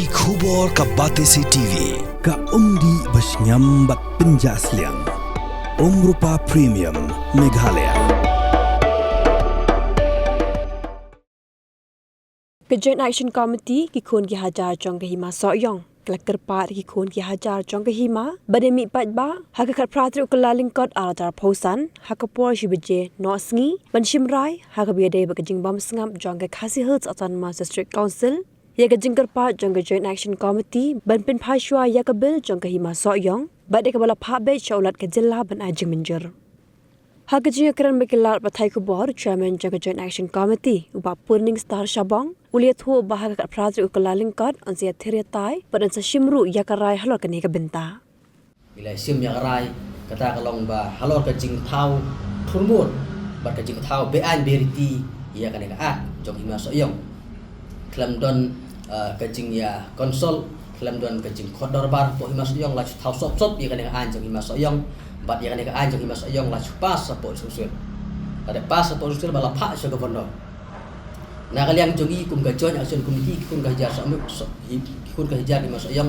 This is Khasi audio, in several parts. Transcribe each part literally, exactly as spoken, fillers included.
Ki khubor ka Batesi T V, ka umdih ba shngiam bad pynjah sliang. Umrupa Premium, Meghalaya. Ka Joint Action Committee, ki khun ki hajar jong ka Hima Sohiong, ka la kyrpad ki khun ki hajar jong ka Hima ban ïa mih paidbah ha ka khatphra tarik u Kyllalyngkot arhajar arphew san, ha ka por shi baje noh sngi, ban shim rai ha kaba ïadei bad ka jingbym sngap jong ka Khasi Hills Autonomous District Council ïa ka jingkyrpad jong ka Joint Action Committee ban pynphai shuwa ïa ka bill jong ka Hima Sohiong bad ïa kaba la phah beit sha u Lat ka jylla ban ai jingmynjur. Ha ka jingïakren bad ki lad pathai khubor, Chairman jong ka Joint Action Committee, u Bah Purning Star Shabong, u la ïathuh ba ha ka khatphra tarik u Kyllalyngkot yn sa ïathir ïatai bad yn sa shim ruh ïa ka rai halor kane ka bynta. Ngi la shim ïa ka rai, kata ka long ba halor ka jingthaw thurmur bad ka jingthaw be-aiñ beriti ïa kane ka Act jong Hima Sohiong, khlem don, eh, ka jingïa consult, khlem don ka jingkhot dorbar hapoh Hima Sohiong, la shu thaw sop sop ïa kane ka aiñ jong Hima Sohiong, bad ïa kane ka aiñ jong Hima Sohiong la shu pass hapoh District Council. La dep pass hapoh District Council bad la phah sha Governor. Na ka liang jong ngi kum ka Joint Action Committee, ki khun ka hajar Sohiong, so-, ki khun ka hajar Hima Sohiong,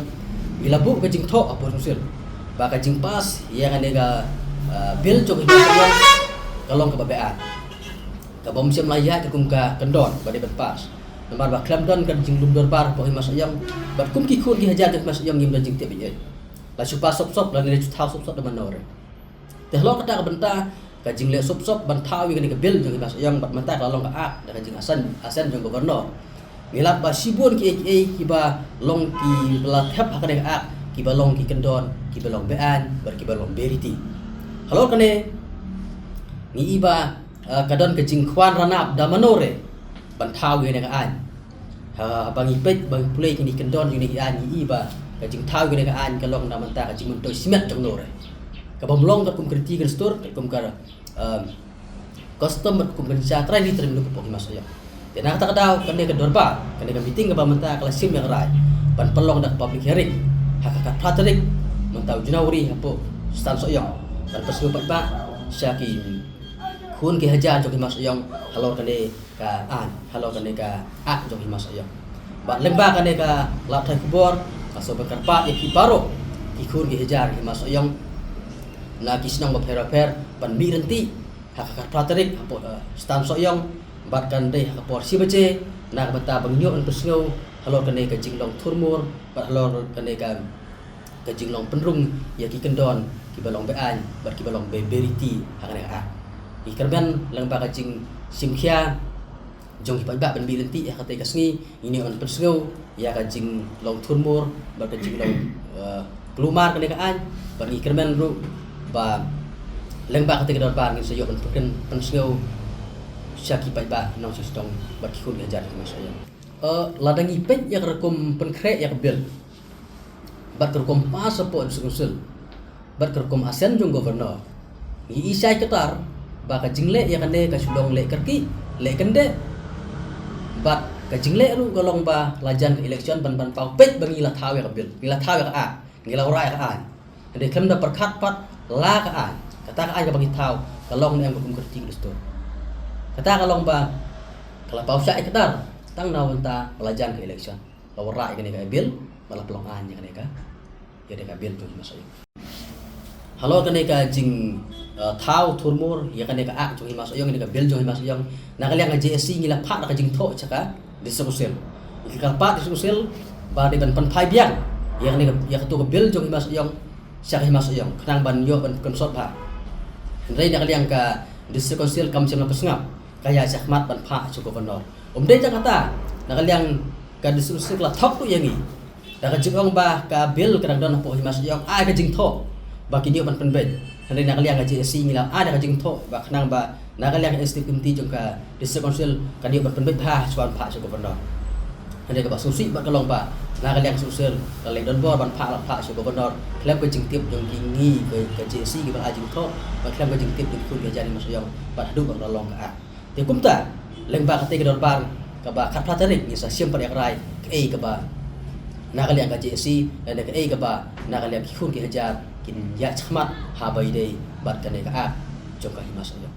ngi la buh ka jingthoh hapoh District Council ba ka jingpass ïa kane ka, ah, bill jong Hima Sohiong ka long kaba be-aiñ, kaba ym shym la ïaid kum ka kyndon ba dei ban pass. Namar ba khlem don ka jinglum dorbar hapoh Hima Sohiong, bad kum ki khun ki hajar jong Hima Sohiong ngim don jingtip ei ei. La shu pass sop sop, lane la shu thaw sop sop da mano re. Te halor kata ka bynta, ka jingleh sop sop ban thaw ïa kane ka bill jong Hima Sohiong bad mynta ka la long ka Act da ka jingasen, asen jong Governor. Ngi lap ba shibun kiei kiei kiba long kiba la thep ha kane ka Act, kiba long ki kyndon, kiba long be-aiñ bad kiba long beriti. Halor kane, ngi i ba, eh, ka don ka jingkhwan ranab da mano re ban thaw ïa kane ka aiñ. Ha, haba ngi peit, ba ngi pule kine ki kyndon jong kine ki aiñ, ngi i ba ka jingthaw ïa kane ka aiñ ka long na bynta ka jingmyntoi shimet jong no re, kaba ym long katkum ka riti ka dustur, katkum ka, um, custom bad katkum ka jingjia trai ri trai muluk hapoh Hima Sohiong. Te na kata ka daw, kane ka dorbar, kane ka meeting kaba mynta ka la shim ïa ka rai ban pynlong da ka public hearing ha ka khatphra tarik mynta u January hapoh Stan Sohiong, ban pynsngew paidbah sha ki khun ki hajar jong Hima Sohiong halor kane ka aiñ, halor kane ka Act jong Hima Sohiong. Bad lyngba kane ka lad pathai khubor, nga sngewbha ban kyrpad ïa phi baroh ki khun ki hajar Hima Sohiong na ki shnong bapher bapher ban mih ryntih ha ka khatphra tarik hapoh, eh, Stan Sohiong, bad kan dei ha ka por shi baje, na ka bynta ban ïoh ban pynsngew halor kane ka jinglong thurmur bad halor kane ka ka jinglong pynrung ïa ki kyndon kiba long be-aiñ bad kiba long be, beriti ha kane ka Act. Ngi kyrmen lyngba ka jingshim khia jong ki paidbah ban mih ryntih ha katei ka sngi, ngin ïoh ban pynsngew ïa ka jinglong thurmur bad ka jinglong, eh, kulmar kane ka aiñ, bad ngi kyrmen ruh ba lyngba katei ka dorbar ngin sa ïoh ban pyn, pynsngew sha ki paidbah nongshong shnong bad ki khun ki hajar Hima Sohiong. Eh, lada ngi peit ïa ka rukom pynkhreh ïa ka bill bad ka rukom pass hapoh District Council bad ka rukom asen jong Governor, ngi i shai katta ba ka jingleh ïa kane ka shu long leh kyrkieh, leh kyndeh. Bad ka jingleh ruh ka long ba la jan ka election ban, ban paw peit ba ngi la thaw ïa ka bill, ngi la thaw ïa ka Act, ngi la wanrah ïa ka aiñ. Hynrei khlem da pyrkhat pat la ka aiñ, kata ka aiñ kaba ngi thaw ka long ne em katkum ka riti ka dustur. Kata ka long ba ka la paw shai katta tang na bynta ba la jan ka election, la wanrah ïa kane ka bill, ba la pynlong aiñ ïa kane ka, ïa kane ka bill jong Hima Sohiong. Halor kane ka jing, eh, thaw thurmur ïa kane ka Act jong Hima Sohiong, ïa kane ka bill jong Hima Sohiong, na ka liang ka J A C ngi la phah da ka jingthoh sha ka District Council. Ngi kyrpad District Council ba dei ban pynphai biang ïa kane ka, ïa kato ka bill jong Hima Sohiong sha ka Hima Sohiong, khnang ban ïoh ban pynsngewbha. Hynrei na ka liang ka District Council kam shym la pynsngap, ka ïaid shakhmat ban phah sha u Governor. Ym dei tang kata, na ka liang ka District Council ka la thok ruh ïa ngi da ka jingong ba ka bill ka dang don hapoh Hima Sohiong, ai ka jingthoh ba kin ïoh ban pynbeit. Hynrei na ka liang ka J A C ngi la ai da ka jingthoh ba khnang ba na ka liang ka Executive Committee jong ka District Council kan ïoh ban pynbeit bha shuwa ban phah sha u Governor. Hynrei kaba sngewsih bad ka long ba na ka liang ka District Council ka la leh donbor ban phah, la phah sha u Governor khlem ka jingtip jong ki, ngi ka, ka J A C kiba la ai jingthoh, bad khlem ka jingtip jong ki khun ki hajar Hima Sohiong, bad haduh ba ka la long ka Act. Te kumta, lyngba katei ka dorbar kaba khatphra tarik, ngin sa shim pat ïa ka rai kaei kaba na ka liang ka J A C lane kaei kaba na ka liang ki khun ki hajar kin ïaid shakhmat haba ïadei bad kane ka Act jong ka Hima Sohiong.